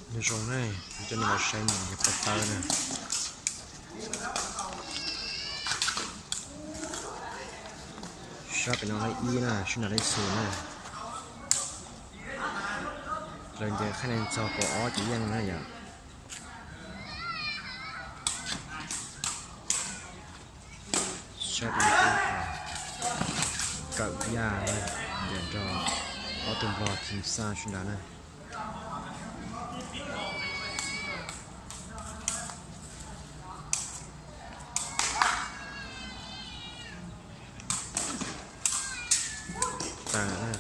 Nyob zoo na, kuv coj nej los saib mus yog paj tawb na. Sab pem no leej ib na, sab nram leej xus na. Lawv nce qhab nees txog kaum ob ces yeej na yom. Sab kawm yaj na, yam nrog ob tug nplog Cim Xaj sawv daws na. Tag na.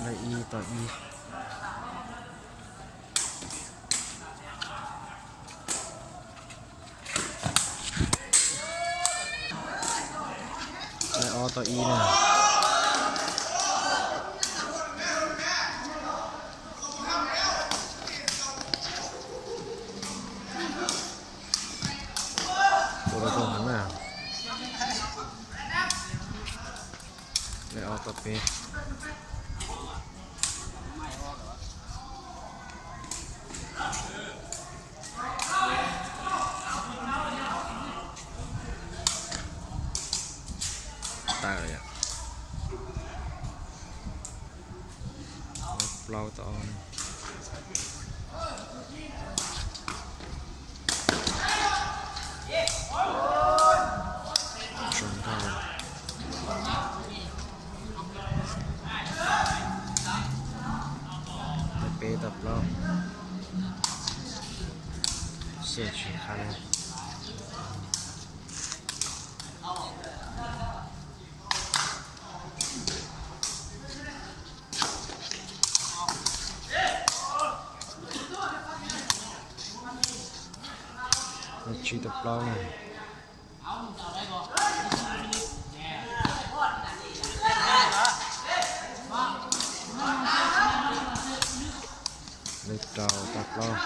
Leej ib tau ib. Leej ob tau ib na. Ua rau zoo heev na. Leej ob tau peb. Tag lawm yom. Plaub tau ob. Zoo nkauj. Leej peb tau plaub. Xyem tsis qab li. Leej tsib tau plaub na. Leej rau tau plaub.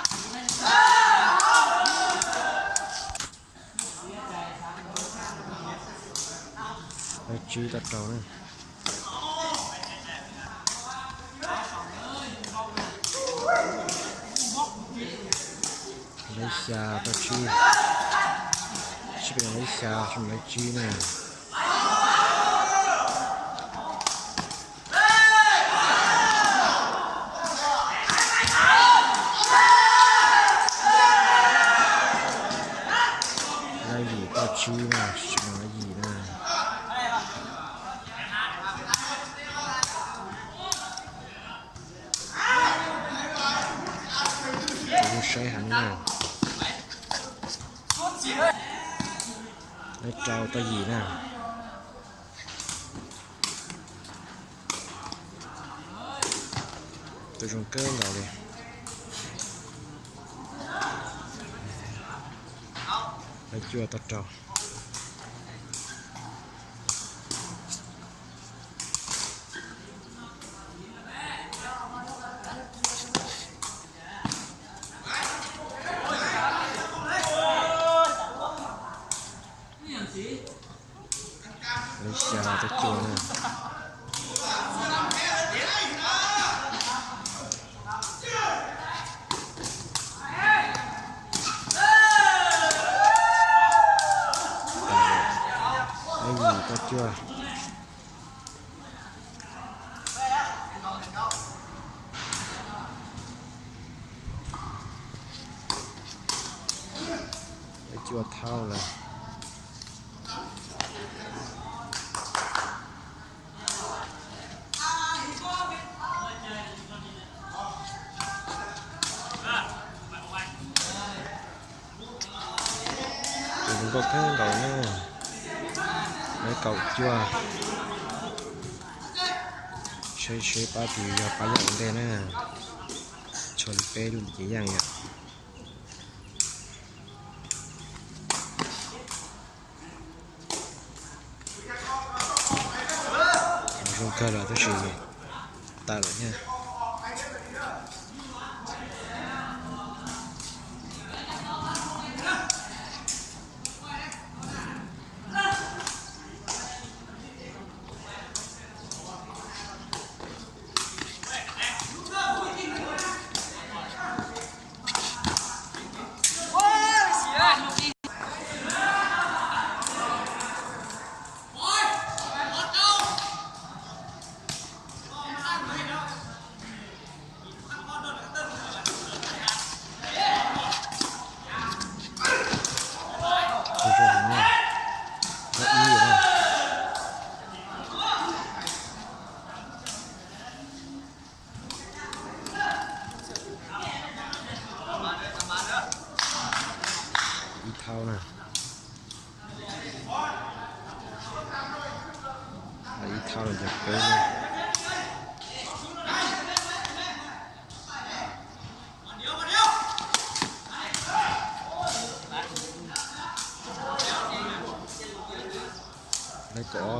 Leej tsib tau rau na. Leej xya tau tsib. Sab pem no leej xya, sab pem no leej tsib na. Leej yim tau tsib na, sab pem no leej yim na. Kuv saib heev na. Leej rau tau yim na. Tus zoo kawg nkaus li. Leej cuaj tau rau. Leej xya tau cuaj na. Leej yim tau cuaj. Leej cuaj thauj lawm. Tus zoo nkauj kawg nkaus na, lawv kaum cuaj. Saib seb pab twg yog pab yaj ua ntej na. Tshuav li peb lub cev yaj yom. Zoo kawg lawm tab sis tawm lawm thiab.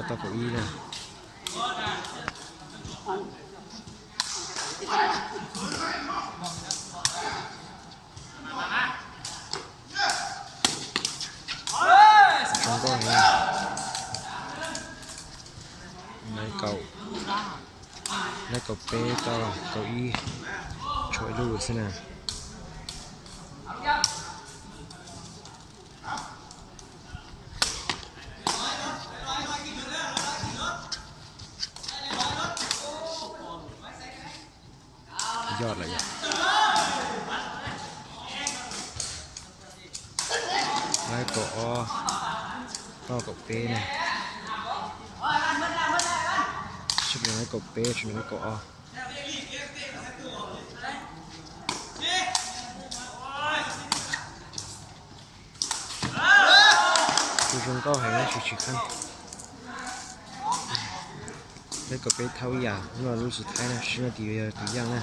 tau kaum ib na. Zoo nkauj heev. Naiv kaum, naiv kaum peb tau kaum ib, tshuav ib lub xwb na. Yog lawm yog. Naiv kaum ob tau kaum peb na. Sawv daws naiv kaum peb, sawv daws naiv kaum ob. Tus zoo nkauj heev tsis tsis qab. Naiv kaum peb thaub ib yam, lub no lub xub thaib na, sib no tis yog tus yaj na.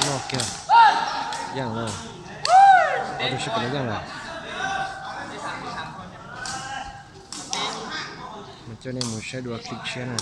Noj kiag, yaj na, ob tug sib pom no yaj lawm. Mas coj nej mus saib dua clip tshiab na.